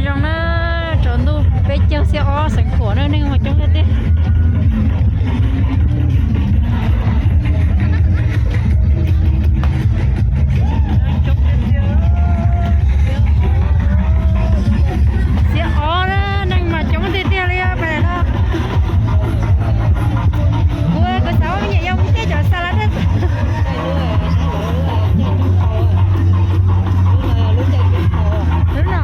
Zoo na, tsaus ntuj peb caug xiab ob xeem Khuam na, neeg mas coob tiag tiag. Xiab ob na, neeg mas coob tiag tiag li pem no. Kuv, kuv xav ua me nyuam yaus kuv thiaj cov xa lab. Lub no.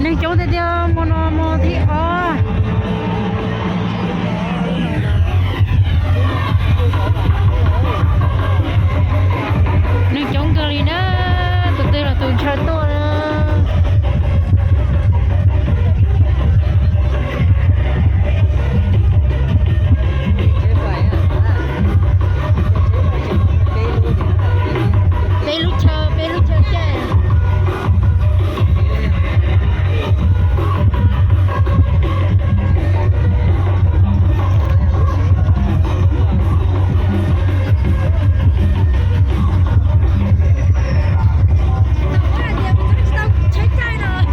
Neeg coob tiag tiag, hmo no hmo thib ob. Neeg coob kawg li na, tus twg los tus ntshaw tuaj na. Peb lub chaw, peb lub chaw caij.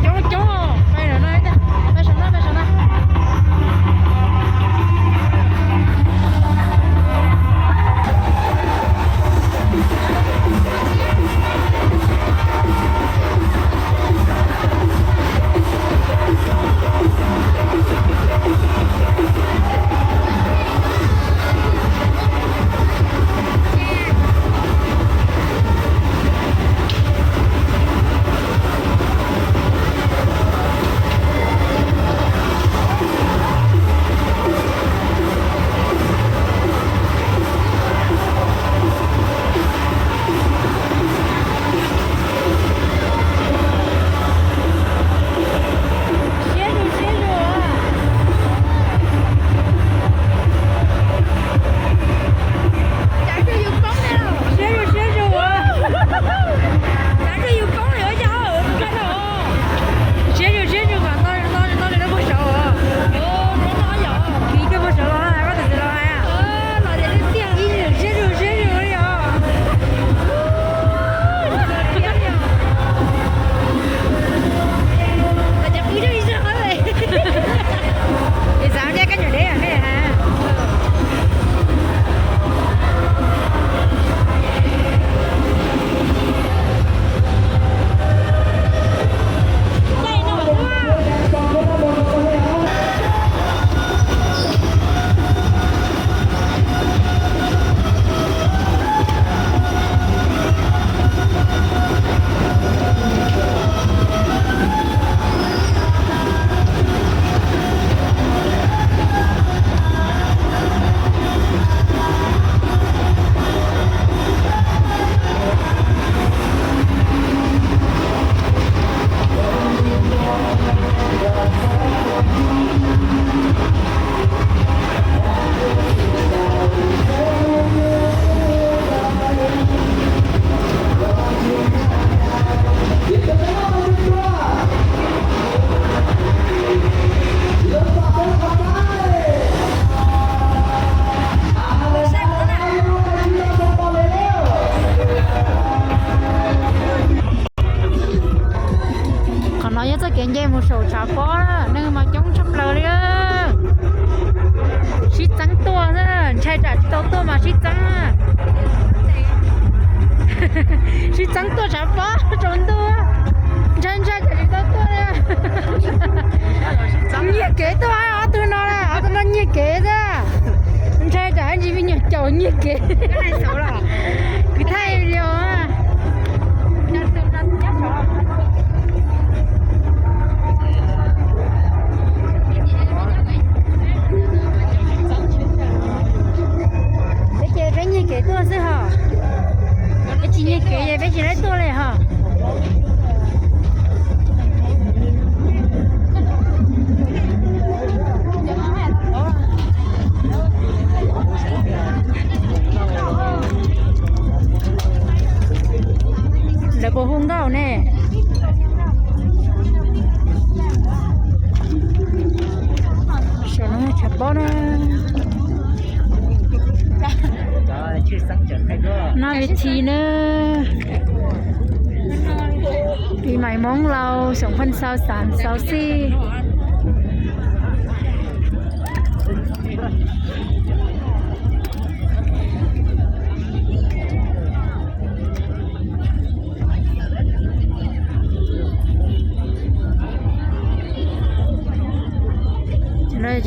Coob coob, pais saum no, pais saum no, pais saum no. Siab zus, siab zus. Siab zus, siab zus. Siab zus, siab zus kom tau, tau, tau li no puag saud. Kis kiag puag saud los hais, koj tus txiv los hais. Siab zus, siab zus li os. Es xav ntiab kab nyuam deb ne. Qhov no yog txoj kev nce mus saum tshav pob na, neeg mas coob tshaj plaws li. Sib txeeb tuaj xwb, ntshai tsam tsis tau tuaj mas sib txeeb. Sib txeeb tuaj tshav pob tsaus ntuj, ntshai ntshai tsam tsis tau tuaj li. Nyiag kev tuaj ob tug no, ob tug no nyiag kev xwb. Ntshai tsam ntsis me nyuam caum nyiag kev. Kuv thaij video. Peb ces peb nyiag kev tuaj xwb hos. Peb tsis nyiag kev ces peb tsis laib tuaj li hos. Lawv puas hu nkauj ne? Saum no tshav pob na. Noj vij thi na, pis mais Hmoob Lauj xyoo phaj xau xav xau xij.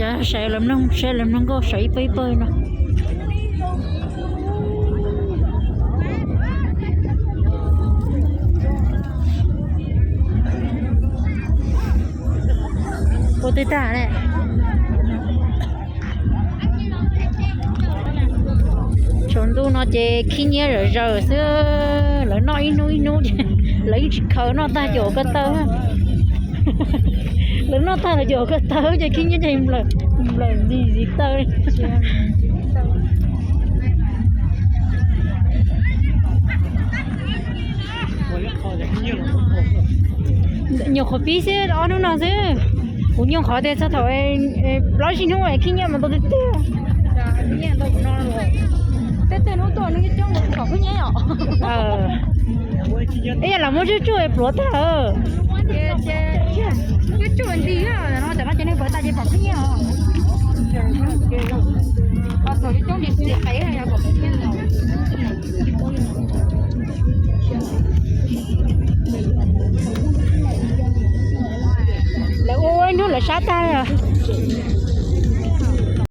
Cov saib lawv mloog, saib lawv mloog nkauj saib ib pawg ib pawg no. Ua twg tag ne? Tsaus ntuj no ces khib nyiab zawm zaws xwb, lawv noj ib hnub ib hnub ces lawv yeej tsis khaws, noj tag ces ko taw. Lawv noj tag lawv ces ko taw ces khib nyiab ces nplawm ntxi ntxiv taw. Nyuam qhuav pib xwb, ob hnub no xwb. Kuv nyuaj qhov tias txog thaum plaub tsib hnub khib nyiab mas ntau tiag tiag. Tej hnub tuaj hnub coob coob pom khib nyiab os. Ib yam los muab zuj tsuj pluav tag. Zuj tsuj nti no cov no ces neeg pom tag ces pom khib nyiab os. Thaum coob coob ces pom khib nyiab. Lawv ua ib hnub lawv sab tag.